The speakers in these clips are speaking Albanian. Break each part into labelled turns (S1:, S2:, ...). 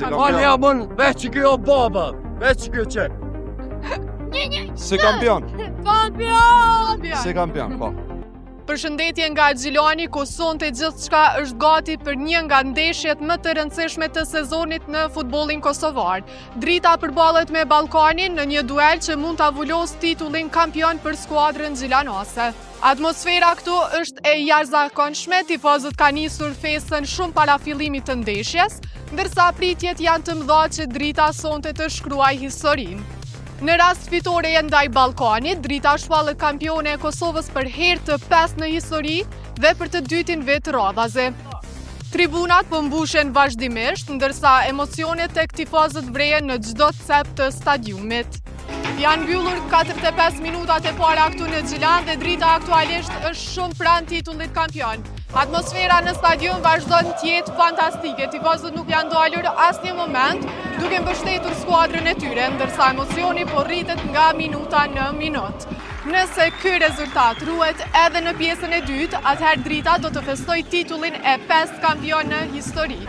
S1: Ani jam unë, veç që kjo baba, veç që kjo që.
S2: Si kampion,
S3: Kampion!
S2: si kampion, po.
S3: Përshëndetje nga Gjilani, ku sonte gjithçka është gati për një nga ndeshjet më të rëndësishme të sezonit në futbollin kosovar. Drita përballet me Ballkanin në një duel që mund ta vulos titullin kampion për skuadrën gjilanase. Atmosfera këtu është e jashtëzakonshme, tifozët kanë nisur festën shumë para fillimit të ndeshjes, ndërsa pritjet janë të mëdha që Drita sonte të shkruajë historinë. Në rast fitoreje ndaj Ballkanit, Drita shpallet kampione e Kosovës për herë të pestë në histori dhe për të dytin vit radhazi. Tribunat po mbushen vazhdimisht, ndërsa emocionet tek tifozët vrehen në çdo cep të stadiumit. Janë mbyllur 45 minutat e para këtu në Gjilan dhe Drita aktualisht është shumë pranë titullit kampion. Atmosfera në stadium vazhdon të jetë fantastike. Tifozët nuk janë ndalur asnjë moment duke mbështetur skuadrën e tyre, ndërsa emocioni po rritet nga minuta në minutë. Nëse ky rezultat ruhet edhe në pjesën e dytë, atëherë Drita do të festojë titullin e pestë kampion në histori.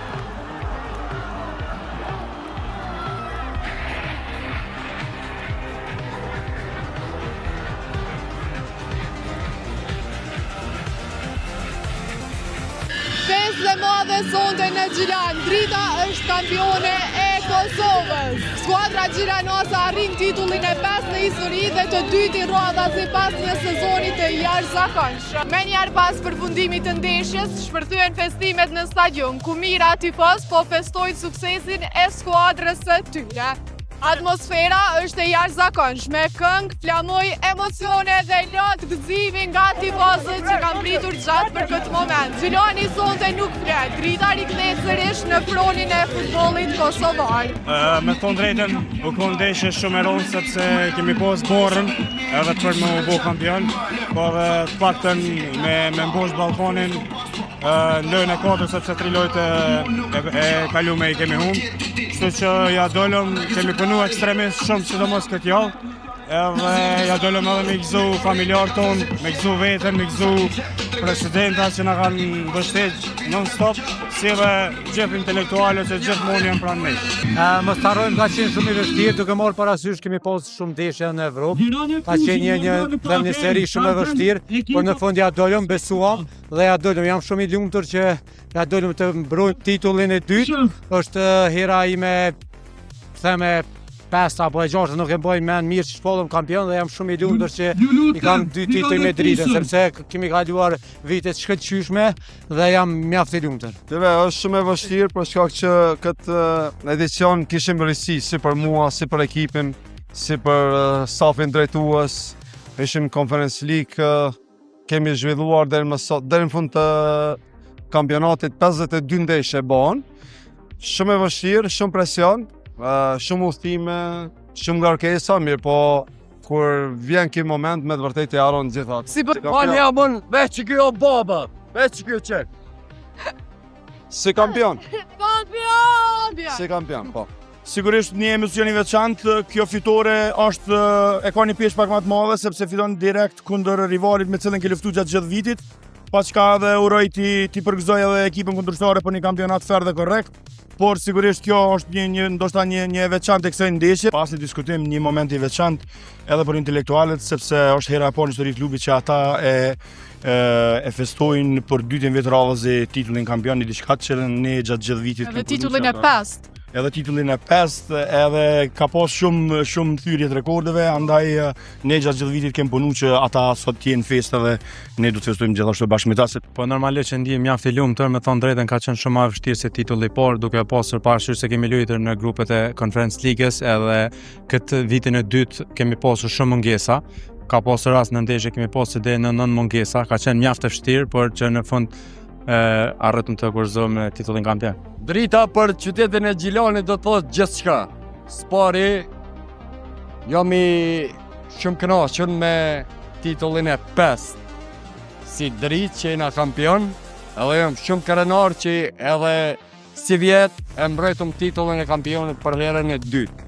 S3: Festë e madhe sonte në Gjilan. Drita është kampione e Kosovës. Skuadra gjilanase arrin titullin e pestë në histori dhe të dytin radhazi pas një sezoni të jashtëzakonshëm. Menjëherë pas përfundimit të ndeshjes, shpërthyen festimet në stadium, ku mijëra tifozë po festojnë suksesin e skuadrës së tyre. Atmosfera është e jashtëzakonshme, këngë, flamuj, emocione dhe lot gëzimi nga tifozët që kanë pritur gjatë për këtë moment. Gjilani sonte nuk fle, Drita rikthehet sërish në fronin e futbollit kosovar.
S4: Me thonë drejtën, u konë ndeshje shumë e rëndë sepse kemi pas barrën edhe për me u bo kampion, po edhe të paktën me, me mposht Ballkanin në lojën e katërt sepse tri lojët e, e, e kalume i kemi humb. Kështu që ja dolëm, kemi punu ekstremisht shumë sidomos këtë javë. Edhe ja dolëm edhe me gëzu familjarët tonë, me gëzu veten, me gëzu presidentat që na kanë mbështet non stop, si dhe gjithë intelektualët që gjithmonë janë pranë nesh.
S5: Mos të harrojmë ka qenë shumë i vështirë, duke marrë parasysh kemi pas shumë ndeshje në Evropë. Ka qenë një një them një seri shumë e vështirë, por në fund ja dolëm, besuam dhe ja dolëm. Jam shumë i lumtur që ja dolëm të mbrojmë titullin e dytë. Është hera ime them e pestë apo e gjashtë, nuk e mbaj mend mirë që shpallëm kampion dhe jam shumë i lumtur që i kam dy tituj me Dritën, sepse kemi kaluar vite të shkëlqyeshme dhe jam mjaft i lumtur.
S2: Deve, është shumë e vështirë për shkak që këtë edicion kishim risi si për mua, si për ekipin, si për stafin drejtues, ishim Conference League, kemi zhvilluar deri më sot, deri në fund të kampionatit 52 ndeshje bon. Shumë e vështirë, shumë presion, shumë udhëtime, shumë ngarkesa, mirë po kur vjen ky moment me të vërtetë i harron gjitha.
S3: Si për...
S1: Ani jam unë, veç që kjo baba, veç që kjo që.
S2: Si kampion.
S3: Kampion!
S2: Si kampion, po.
S4: Sigurisht një emocion i veçantë, kjo fitore është e ka një peshë pak më të madhe sepse fiton direkt kundër rivalit me cilin ke luftuar gjatë gjithë vitit. Pa çka edhe uroj ti ti përgëzoj edhe ekipën kundërshtare për një kampionat fair dhe korrekt. Por sigurisht kjo është një një ndoshta një një e veçantë e kësaj ndeshje. Pas një diskutim, një moment i veçantë edhe për intelektualët sepse është hera e parë në histori të klubit që ata e e, e festojnë për dytin vit radhazi titullin kampion, një diçka që ne gjatë gjithë vitit
S3: Edhe titullin e pestë.
S4: Edhe titullin e pestë, edhe ka pas shumë shumë thyerje të rekordeve, andaj ne gjatë gjithë vitit kemi punu që ata sot të jenë festë edhe ne do të festojmë gjithashtu bashkë me ta. Se...
S6: Po normalisht që ndihem mjaft i lumtur, me thonë drejtën ka qenë shumë më vështirë se titulli, por duke pasur parasysh se kemi luajtur në grupet e Conference League-s edhe këtë vitin e dytë kemi pasur shumë mungesa. Ka pasur rast në ndeshje kemi pasur deri në 9 mungesa, ka qenë mjaft e vështirë, por që në fund e arritëm të kurorëzohemi me titullin kampion.
S1: Drita për qytetin e Gjilanit do të thotë gjithçka. S'pari jam i shumë kënaqur me titullin e pestë. Si Dritë që jena kampion, edhe jam shumë krenar që edhe sivjet e mbrojtëm titullin e kampionit për herën e dytë.